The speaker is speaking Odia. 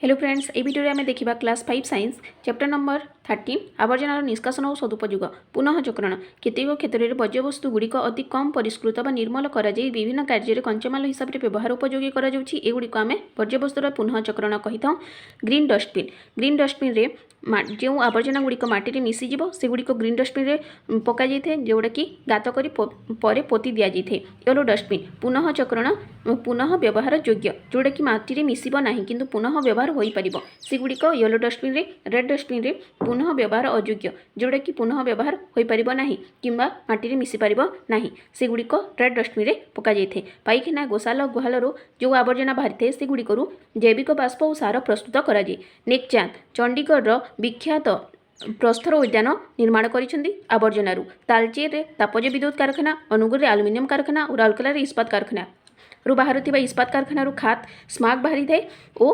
ହ୍ୟାଲୋ ଫ୍ରେଣ୍ଡସ୍, ଏହି ଭିଡ଼ିଓରେ ଆମେ ଦେଖିବା class 5 science, chapter number 13, ଆବର୍ଜନାର ନିଷ୍କାସନ ଓ ସଦୁପଯୋଗ। ପୁନଃଚକ୍ରଣ। କେତେକ କ୍ଷେତ୍ରରେ ବର୍ଜ୍ୟବସ୍ତୁ ଗୁଡ଼ିକ ଅତି କମ୍ ପରିଷ୍କୃତ ବା ନିର୍ମଳ କରାଯାଇ ବିଭିନ୍ନ କାର୍ଯ୍ୟରେ କଞ୍ଚାମାଲ ହିସାବରେ ବ୍ୟବହାର ଉପଯୋଗୀ କରାଯାଉଛି। ଏଗୁଡ଼ିକୁ ଆମେ ବର୍ଜ୍ୟବସ୍ତୁର ପୁନଃଚକ୍ରଣ କହିଥାଉ। Green dustbin. Green ଡଷ୍ଟବିନ୍ରେ ଯେଉଁ ଆବର୍ଜନା ଗୁଡ଼ିକ ମାଟିରେ ମିଶିଯିବ, ସେଗୁଡ଼ିକ ଗ୍ରୀନ୍ ଡଷ୍ଟବିନ୍ରେ ପକାଯାଇଥାଏ, ଯେଉଁଟାକି ଗାତ କରି ପରେ ପୋତି ଦିଆଯାଇଥାଏ। ୟେଲୋ ଡଷ୍ଟବିନ୍ ପୁନଃଚକ୍ରଣ, ପୁନଃ ବ୍ୟବହାର ଯୋଗ୍ୟ, ଯେଉଁଟାକି ମାଟିରେ ମିଶିବ ନାହିଁ କିନ୍ତୁ ପୁନଃ ବ୍ୟବହାର ହୋଇପାରିବ, ସେଗୁଡ଼ିକ ୟେଲୋ ଡଷ୍ଟବିନ୍ରେ। ରେଡ୍ ଡଷ୍ଟବିନ୍ରେ ପୁନଃ ବ୍ୟବହାର ଅଯୋଗ୍ୟ, ଯେଉଁଟାକି ପୁନଃ ବ୍ୟବହାର ହୋଇପାରିବ ନାହିଁ କିମ୍ବା ମାଟିରେ ମିଶିପାରିବ ନାହିଁ, ସେଗୁଡ଼ିକ ରେଡ୍ ଡଷ୍ଟବିନ୍ରେ ପକାଯାଇଥାଏ। ପାଇଖାନା, ଗୋଶାଲା, ଗୁହାଳରୁ ଯେଉଁ ଆବର୍ଜନା ବାହାରିଥାଏ, ସେଗୁଡ଼ିକରୁ ଜୈବିକ ବାଷ୍ପ ଓ ସାର ପ୍ରସ୍ତୁତ କରାଯାଏ। ନେକଚାନ୍ଦ ଚଣ୍ଡିଗଡ଼ର ବିଖ୍ୟାତ ପ୍ରସ୍ତର ଉଦ୍ୟାନ ନିର୍ମାଣ କରିଛନ୍ତି ଆବର୍ଜନାରୁ। ତାଲଚେରରେ ତାପଜ ବିଦ୍ୟୁତ କାରଖାନା, ଅନୁଗୁଳରେ ଆଲୁମିନିୟମ କାରଖାନା ଓ ରାଉରକେଲାରେ ଇସ୍ପାତ କାରଖାନା ରୁ ବାହାରୁଥିବା ଇସ୍ପାତ କାରଖାନାରୁ ଖାତ ସ୍ମାଗ ବାହାରିଥାଏ ଓ